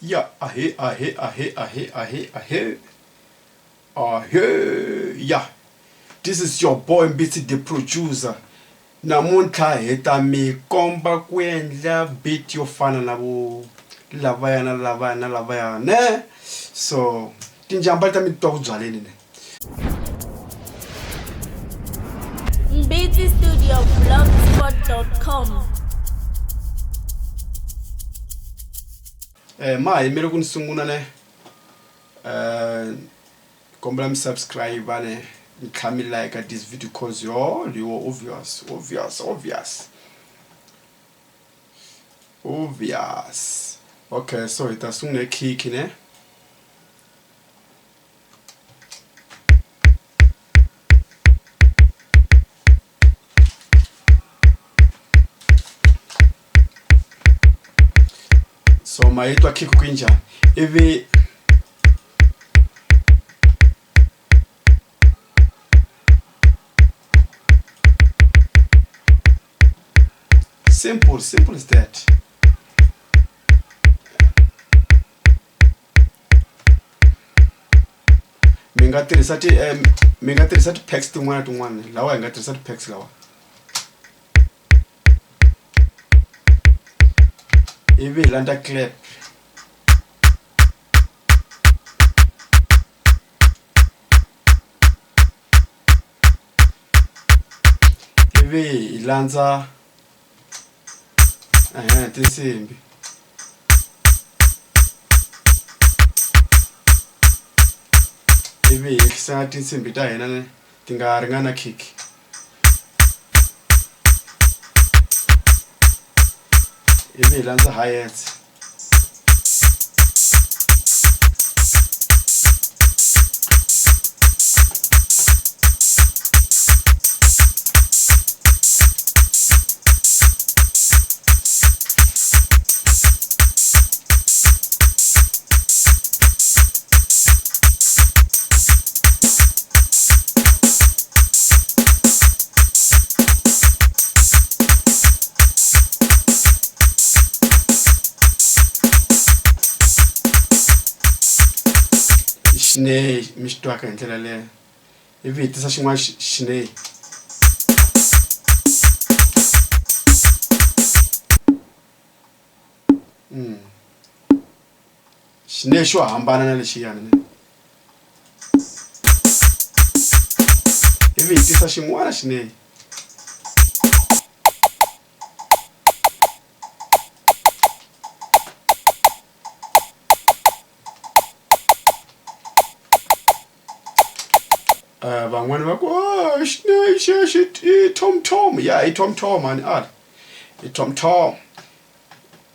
Ya ahee ahee ahee ahee ahee ahee ahee ya this is your boy Mbitsi the producer namuntlha hi ta mi komba ku endla beat yo fana na vo lavaya na lavaya na lavaya ne so tinjamba ta mi twa ku byaleni ne. Mbitsi Studio blogspot.com. Ma ha yimele ku ni sungula ne kombela mi subscribe ne mi tlhela mi like this video cause yo leyo obvious obvious obvious obvious okay so hi ta sungula hi kick ne. So ma yi twa kick ku yi njhani ivi simple simple as that. Mi nga tirhisa ti mi nga tirhisa ti-packs tin'wana na tin'wana lawa hi nga tirhisa ti-packs lawa ivi hi landza clap ivi hi landza tinsimbhi. Ivi hi ehlisa tinsimbhi ta hina ti nga ringana kick. Ivi hi landza hi-hats. Xineyi mi xi twaka hi ndlela leyo ivi hi tisa xin'wana xineyi xineyi xo hambana na lexiyani ne ivi hi tisa xin'wana xineyi. Van'wani va ku xineyi xexo i tom tom ya i tom tom a ni ali i tom tom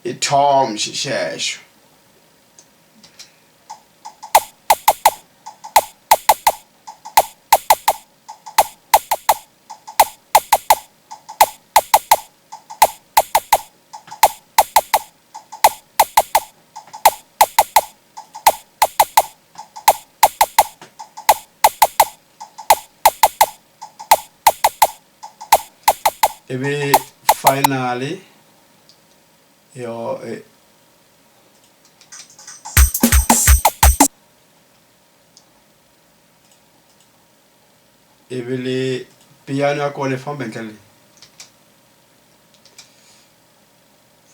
i tom xexo. Ivi finally yo ivi le piano ya kona yi famba hi ndlela leyi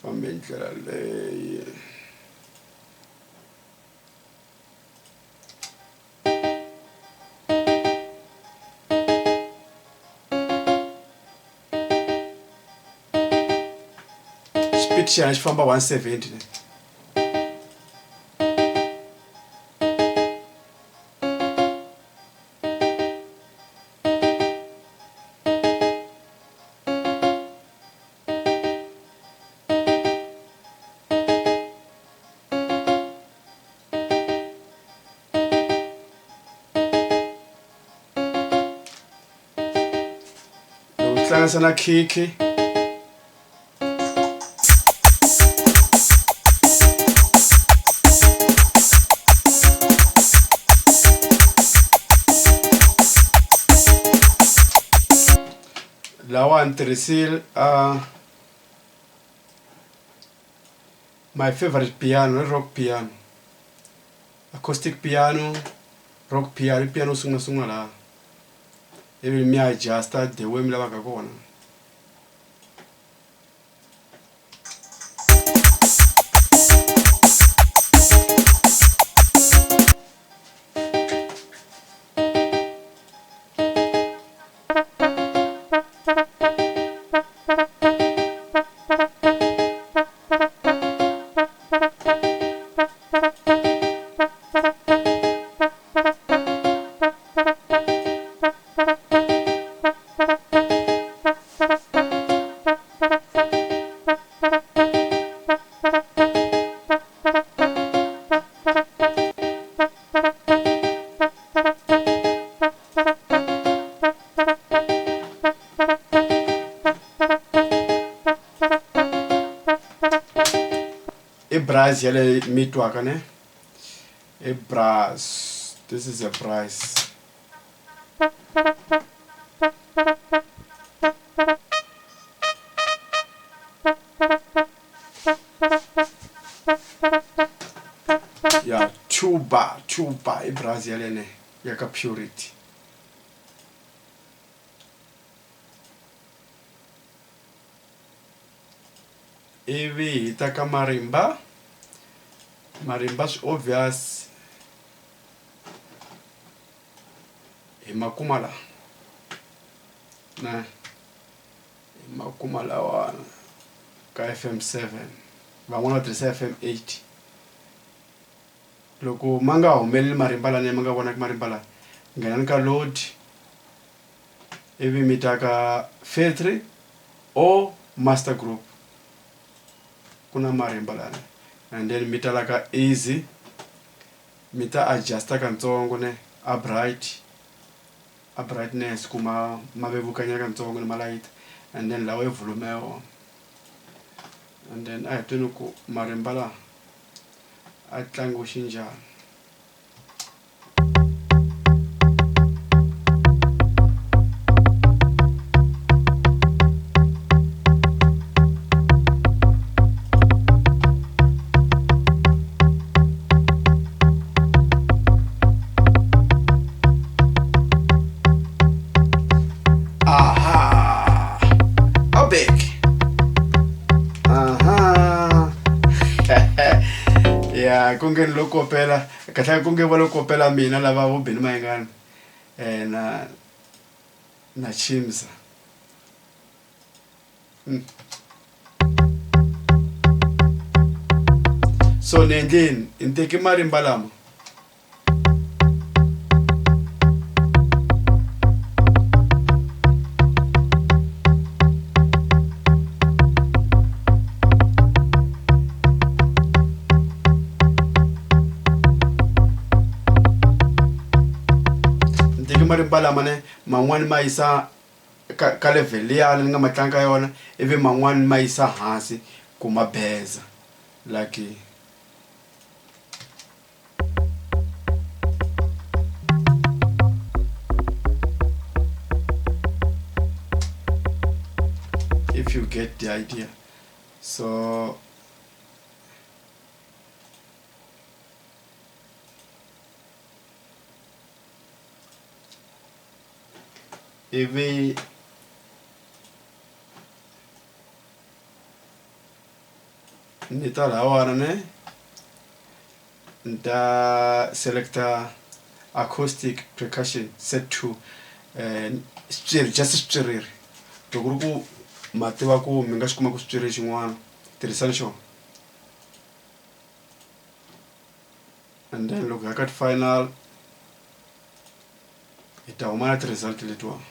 fambe hi ndlela leyi. Xipidi xa hina xi famba 170 ne. Loko hlanganisa na kick lawa ni tirhisile My favorite piano i rock piano, acoustic piano, rock piano i piano sungula sungula laha ivi mi adjust-a the way mi lavaka kona. I brass yaleyo mi yi twaka ne i brass this is a brass. Ya tuba tuba i brass yaleyo ne ya ka purity. Ivi hi ta ka marimba marimba swi obvious hi ma kuma la na hi ma kuma lawani ka F_M 7 van'wani va tirhisa F_M 8 loko ma nga humeleli marimba lani ma nga vonaki marimba lani nghenani ka load ivi mi ta ka factory or master group ku na marimba lani and then mi ta la ka easy mi ta adjust-a katsongo ne a bright a brightness ku ma ma vevuka nyana katsongo ni malayiti and then lawa i volume ya wona and then a hi tweni ku marimba lawa a tlangiwa xinjhani. Aha! Abek. Aha. Ya ku nge ni lo kopela kahle ku nge va lo kopela mina lava vo Benny Mayengani na na Chimza. So ni endleni ni teke marimba lama ni teke marimba lama ne man'wani ma yisa ka ka level liyani ni nga ma tlanga ka yona ivi man'wani ma yisa hansi ku ma beza like if you get the idea so ivi ni ta lahawani ne ni ta select-a acoustic percussion set 2 swichiri just swichiriri loko ku ri ku ma tiva ku mi nga xi kuma ku swichiriri xin'wana tirhisani xona and then loko hi ya ka ti-final hi ta huma na ti-result letiwani.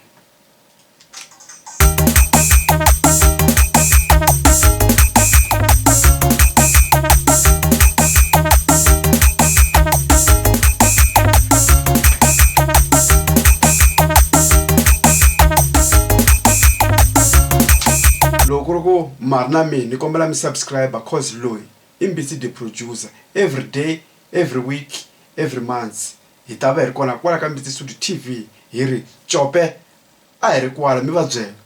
Loko ku ri ku ma ri na mina ni kombela mi subscribe cause loyi i Mbitsi the producer every day every week every month hi ta va hi ri kona kwala ka Mbitsi Studio T_V hi ri cope a hi ri kwala mi va byela.